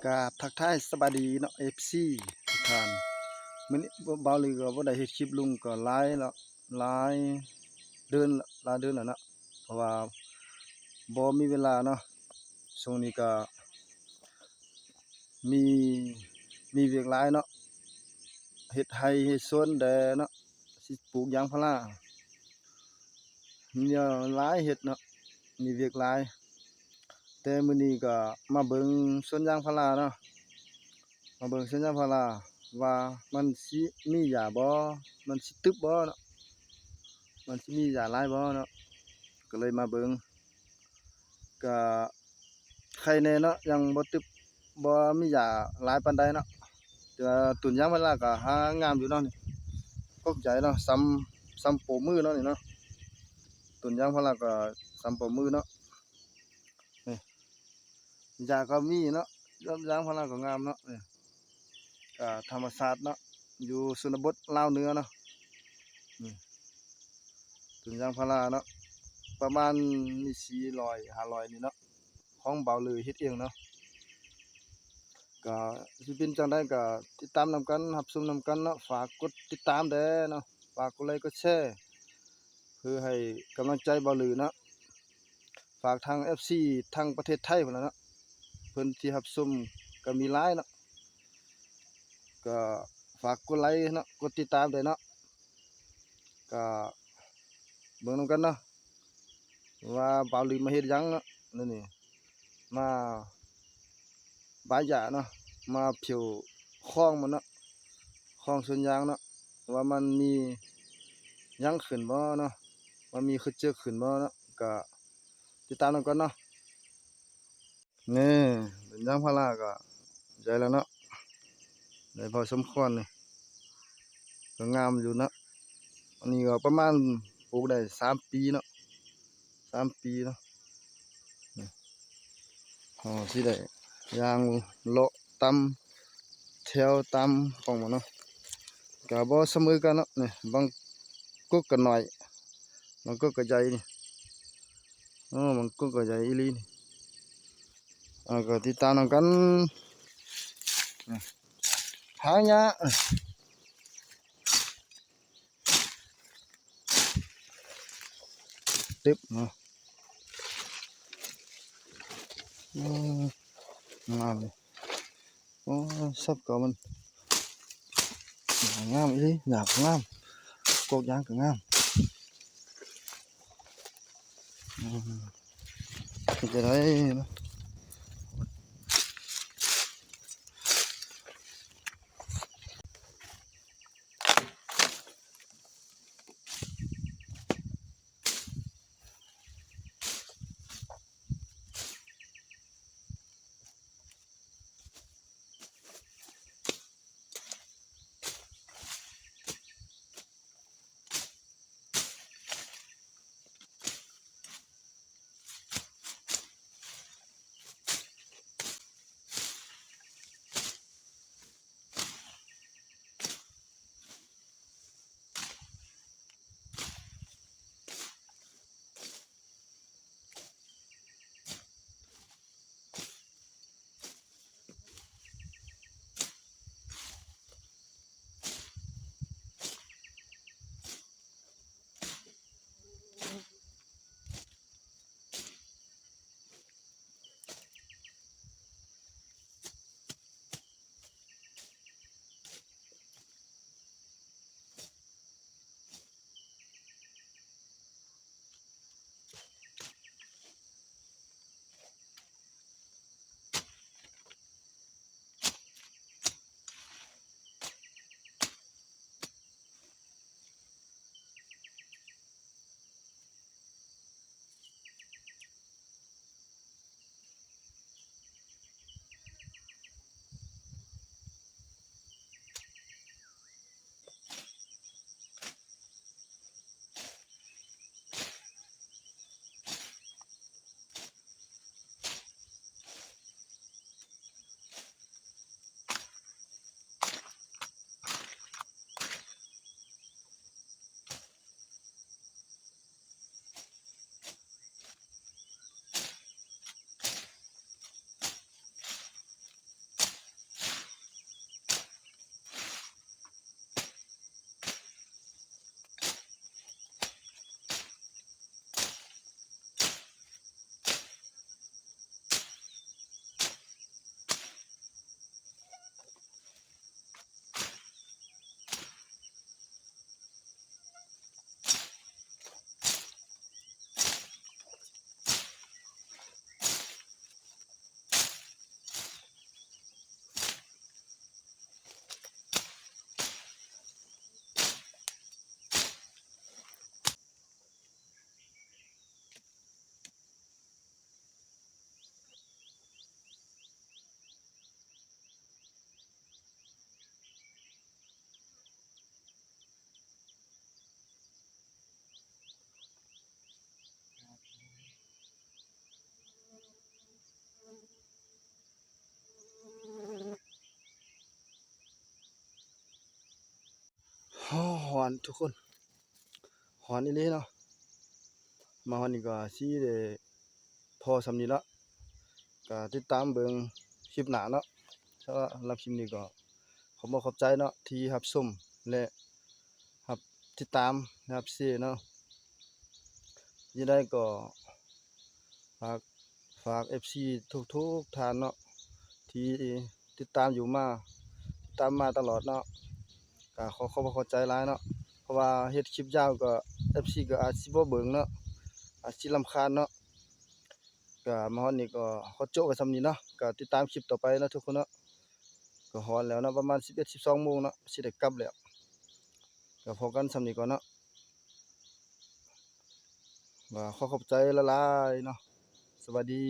ກາບທັກທາຍສະບາຍດີເນາະ ເອັຟຊີ ທຸກທ່ານ. ມື້ນີ້ບ່າວລືກໍບໍ່ໄດ້ເຮັດຄລິບລົງກໍຫຼາຍແລ້ວ ຫຼາຍເດືອນ ຫຼາຍເດືອນແລ້ວເນາະ ເພາະວ່າບໍ່ມີເວລາເນາະ. ຊ່ວງນີ້ກໍມີ ມີວຽກຫຼາຍເນາະ ເຮັດໄຮ່ເຮັດສວນແດ່ເນາະ ຊິປູກຢາງພາລາ ມີແນວຫຼາຍເຮັດເນາະ ມີວຽກຫຼາຍ. ແຕ່ມື້ນີ້ກໍມາເບິ່ງສວນຢາງພາລາເນາະ ມາເບິ່ງສວນຢາງພາລາວ່າມັນຊິມີຢາບໍ່ ມັນຊິຕຶບບໍ່ເນາະ ມັນຊິມີຢາຫຼາຍບໍ່ເນາະ ກໍເລີຍມາເບິ່ງ. ກະໄຄແດ່ເນາະ ຍັງບໍ່ຕຶບ ບໍ່ມີຢາຫຼາຍປານໃດເນາະ ແຕ່ວ່າຕົ້ນຢາງພາລາກະຫາງາມຢູ່ເນາະ ນີ້ ກົກໃຫຍ່ເນາະ ສ່ຳ ສ່ຳໂປ້ມືເນາະ ນີ້ເນາະ ຕົ້ນຢາງພາລາກະສ່ຳໂປ້ມືເນາະ. ນີ້ ຢາກໍມີເນາະ ຢາງພາລາກໍງາມເນາະ ນີ້ ກະທຳມະຊາດເນາະ ຢູ່ຊົນນະບົດລາວເໜືອເນາະ. ນີ້ ຕົ້ນຢາງພາລາເນາະ ປະມານມີສີ່ຮ້ອຍ ຫ້າຮ້ອຍນີ້ເນາະ ຂອງບ່າວລືເຮັດເອງເນາະ. ກະຊິເປັນຈັ່ງໃດກະຕິດຕາມນຳກັນ ຮັບຊົມນຳກັນເນາະ. ຝາກກົດຕິດຕາມແດ່ເນາະ ຝາກກົດໄລກົດແຊ ເພື່ອໃຫ້ກຳລັງໃຈບ່າວລືເນາະ. ຝາກທາງເອັຟຊີທາງປະເທດໄທພຸ້ນລະເນາະ ເພິ່ນທີ່ຮັບຊົມກໍມີຫຼາຍເນາະ ກໍຝາກກົດໄລເນາະ ກົດຕິດຕາມແດ່ເນາະ. ກໍເບິ່ງນຳກັນເນາະ ວ່າບ່າວລືມາເຮັດຫຍັງເນາະ ແນວນີ້ ມາບາຍຢາເນາະ ມາຜິວຄອງມັນເນາະ ຄອງສວນຢາງເນາະ ວ່າມັນມີຫຍັງຂຶ້ນບໍ່ເນາະ ວ່າມີຄືເຈິກຂຶ້ນບໍ່ເນາະ. ກະຕິດຕາມນຳກັນເນາະ. ນີ້ ຢາງພາລາກະໃຫຍ່ແລ້ວເນາະ ໃຫຍ່ພໍສົມຄວນ ນີ້ກະງາມຢູ່ເນາະ. ອັນນີ້ກໍປະມານປູກໄດ້ສາມປີເນາະ ສາມປີເນາະ. ນີ້ ເຮົາຊິໄດ້ຍ່າງເລາະຕາມແຖວຕາມຂອງມັນເນາະ ກະບໍ່ສະເໝີກັນເນາະ. ນີ້ ບາງກົກກໍນ້ອຍ ບາງກົກກໍໃຫຍ່ນີ້ ໂອ້ ມັນກໍໃຫຍ່ອີ່ຫຼີນີ້. ເອົາ ກໍຕິດຕາມນຳກັນ ຫາຍາກ ຕຶບເນາະ. ໂອ້ ງາມເດ ໂອ້ ສັບເກົ່າມັນ ງາມອີ່ຫຼີ ຢາງກໍງາມ ກົກຢາງກໍງາມ ອືມ ເຮັດຈັ່ງໃດເນາະ. ໂ ຮ້ອນທຸກຄົນ ຮ້ອນອີ່ຫຼີເນາະ. ມາຮອດນີ້ກໍຊິໄດ້ພໍສ່ຳນີ້ເນາະ ກໍຕິດຕາມເບິ່ງຄລິບໜ້າເນາະ. ສຳລັບຄລິບນີ້ກໍຂອບອົກຂອບໃຈເນາະ ທີ່ຮັບຊົມ ແລະ ຮັບຕິດຕາມ ແລະ ຮັບແຊເນາະ. ຈັ່ງໃດກໍຝາກ ຝາກເອັຟຊີທຸກໆທ່ານເນາະ ທີ່ຕິດຕາມຢູ່ມາ ຕິດຕາມມາຕະຫຼອດເນາະ ກໍຂໍຂອບອົກຂອບໃຈຫຼາຍເນາະ. ເພາະວ່າເຮັດຄລິບຍາວກໍເອັຟຊີກໍອາດຊິບໍ່ເບິ່ງເນາະ ອາດຊິລຳຄານເນາະ. ກໍມາຮອດນີ້ກໍຂໍໂຈະໄວ້ສ່ຳນີ້ເນາະ ກໍຕິດຕາມຄລິບຕໍ່ໄປເນາະທຸກຄົນເນາະ. ກໍຮ້ອນແລ້ວເນາະ ປະມານສິບເອັດ ສິບສອງໂມງເນາະ ຊິໄດ້ກັບແລ້ວ. ກໍພໍກັນສ່ຳນີ້ກ່ອນເນາະ ກໍຂໍຂອບໃຈຫຼາຍໆເນາະ. ສະບາຍດີ.